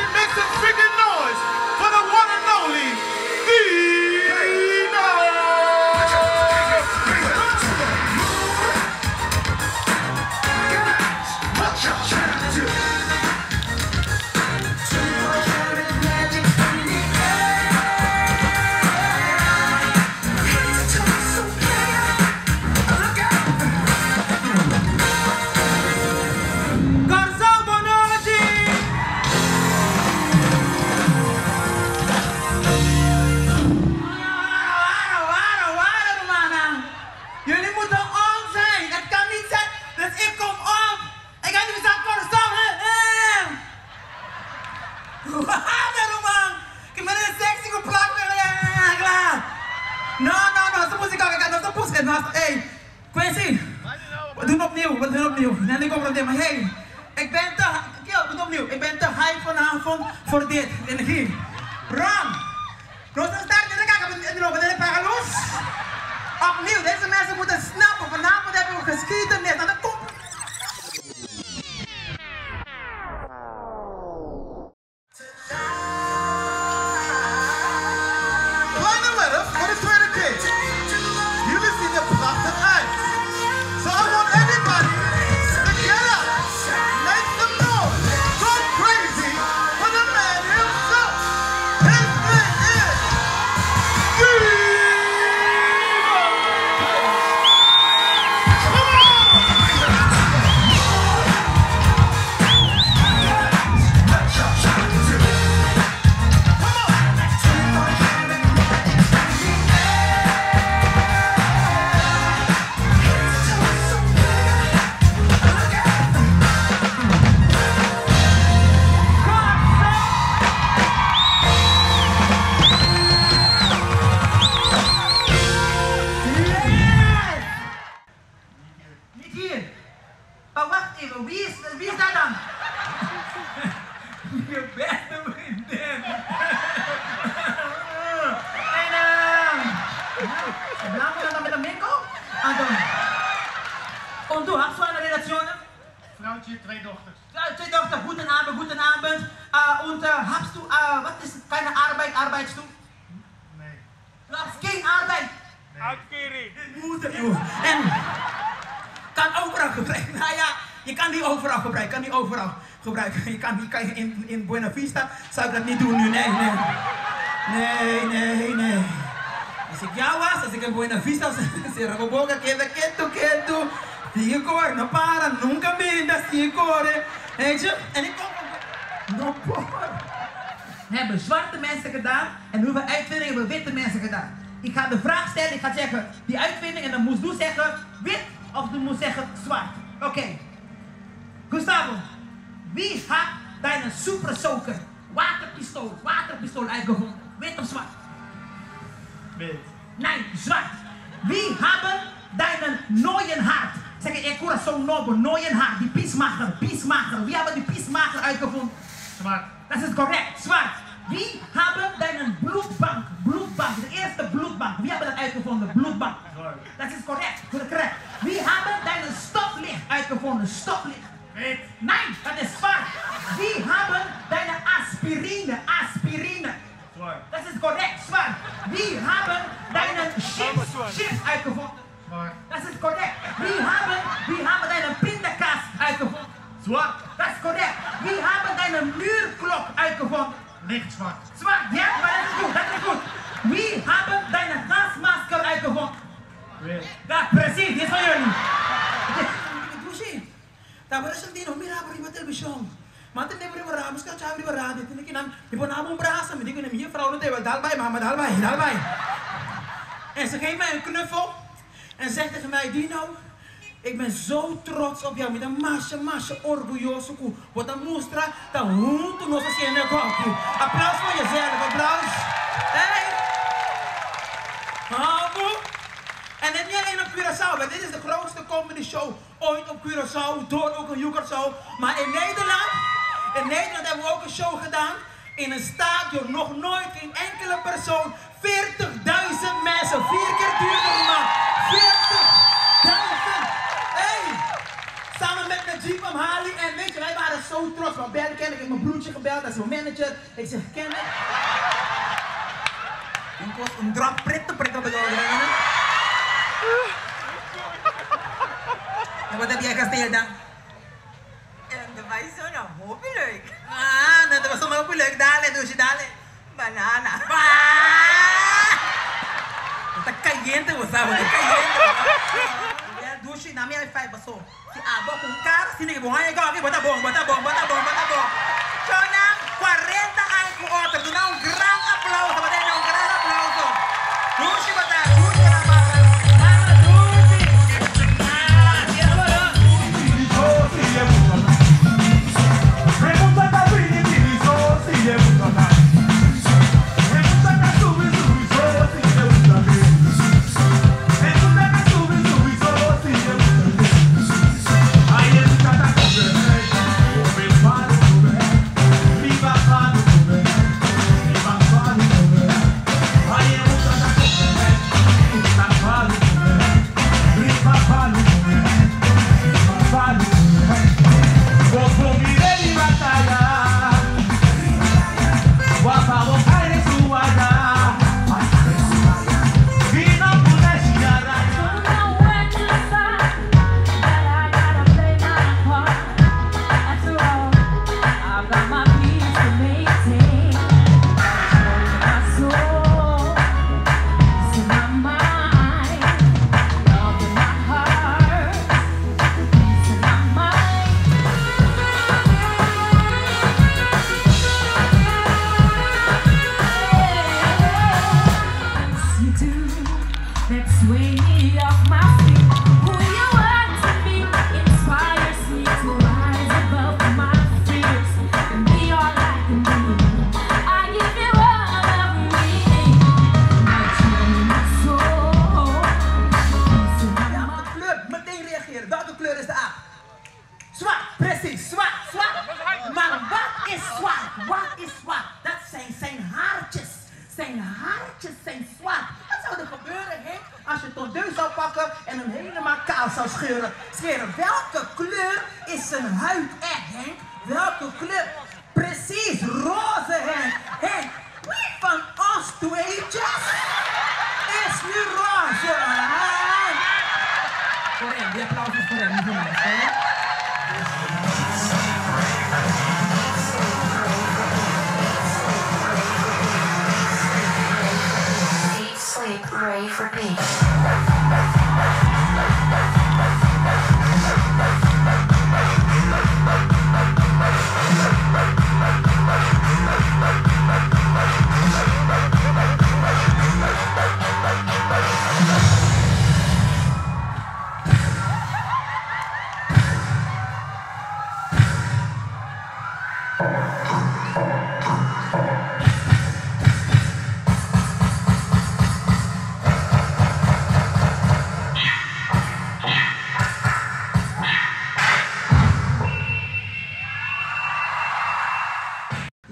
Everybody make some freaking noise for the one and only Dino! Kòrsou bon nochi! Wara, wara, wara rumannan! Jullie moeten on zijn! Het kan niet zijn, dus ik kom op! Ik ga niet bisa Kòrsou, hè, hè! Wara ruman! Ki mene sexy ku plak kla! No, no, no, nos ta musika, nos ta buska, nos, ey! Quincy, we doen opnieuw, we doen opnieuw. Net ik comprende, maar hey, ik ben te, kill, we doen opnieuw. Ik ben te high vanavond voor dit. Energie. Ron, nos ta start den kaka, we den paga luz. Opnieuw, deze mensen moeten snappen. Vanavond hebben we geschiedenis. Nou, dat komt. Kleine Werf voor de tweede keer. Jullie zien er prachtig uit. So I want everybody to get up, make some noise, go crazy for the man himself. His name is Dino! Come on! Yes! Niet hier. Maar wacht even, wie is dat dan? Je beste vriendin. En laten we dan met een Minko? Anton. Und du, hast du eine Relation? Vrouwtje, twee dochters. Ja, twee dochters, guten Abend, guten Abend. Und hast du, wat is het, keine Arbeit, arbeidest du? Nee. Du hast geen arbeid. Uitkering. Moeder, joh. En kan overal gebruiken. Nou ja, je kan die overal gebruiken. Kan die overal gebruiken. Je kan, die kan je in Buena Vista zou ik dat niet doen nu. Nee, nee. Nee, nee, nee. Als ik jou was, als ik in Buena Vista was, cera bo boka, keda ketu, ketu. Sigui kore, no para, nunca minder, sigui kore. Weet je? En ik kom van... No por. Hebben zwarte mensen gedaan en hoeveel uitvindingen hebben witte mensen gedaan? Ik ga de vraag stellen, ik ga zeggen die uitvinding en dan moest du zeggen wit of du moet zeggen zwart. Oké. Gustavo, wie had deine super soaker, waterpistool, waterpistool uitgevonden? Wit of zwart? Wit. Nee, zwart. Wie hebben deinen neuen hart? Zeg ik, corazón nobo, neuen hart, die peacemaker, peacemaker. Wie hebben die peacemaker uitgevonden? Zwart. Dat is correct, zwart. Wie hebben deinen bloedbank, bloedbank, de eerste bloedbank, wie hebben dat uitgevonden? Bloedbank. Zwart. Dat is correct, correct. Wie hebben deinen stoplicht uitgevonden? Stoplicht. Wit. Nee, dat is zwart. Wie hebben deine aspirine, aspirine? Zwart. Dat is correct, zwart. Wie hebben deine chips, chips uitgevonden? Zwart. Dat is correct. Wie hebben deine pindakaas uitgevonden? Zwart. Dat is correct. Wie hebben deine muurklok uitgevonden? Licht zwart. Zwart, ja, maar dat is goed, dat is goed. Wie hebben deine gasmasker uitgevonden? Wit. Dat, precies, dit is van jullie. Tapos sa dino, mira riba television. Maar toen neem riba ramos ka chavi riba radio. Toen ik nam, ik ben naam brasa, ik denk hier vrouw no dal bij mama, dal bij, dal bij. En ze geeft mij een knuffel en zegt tegen mij, Dino, ik ben zo trots op jou. Met een masha, masha orgulloso ku. Wat een mostra, dat junto nos haciendo aquí. Applaus voor jezelf, applaus. Hey. Bravo. En het niet alleen op Curaçao, want dit is de grootste comedy show ooit op Curaçao, door ook een Curaçao. Maar in Nederland hebben we ook een show gedaan. In een stadion, nog nooit geen enkele persoon, 40.000 mensen, 4 keer duurder maar. 40.000! Hey! Samen met Najib. Jeep hem Harley en weet je, wij waren zo trots. Want bel Kenneth, ik heb mijn broertje gebeld, dat is mijn manager. Ik zeg, Kenneth. Ik was een drap pret pret op de En wat heb jij gesteld dan? En dat was zo'n hobby leuk. Ah, dat was zo'n hobby leuk. Dale, douche, dale. Banana. Ah! Ta caliente, você sabe, ta caliente. Ja, douche, na minha faz, passou. Se a boca com cara, se ninguém bom, aí, aqui, bota bom, bota bom, bota bom, bota bom. Chona, 40 anos com outro, dá um grande aplauso, bota um grande aplauso. Douche, bota, douche, bota, mama, douche. Ah, Scheren. Welke kleur is zijn huid echt, Henk? Welke kleur? Precies, roze, Henk. Henk, wie van ons tweetjes is nu roze, Henk? Voor hem, die applaus is voor hem, niet voor mij. Hè? Eat, sleep, rave, repeat.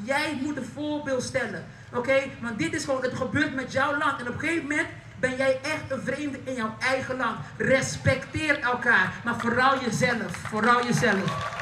Jij moet een voorbeeld stellen, oké? Want dit is gewoon, het gebeurt met jouw land. En op een gegeven moment ben jij echt een vreemde in jouw eigen land. Respecteer elkaar, maar vooral jezelf. Vooral jezelf.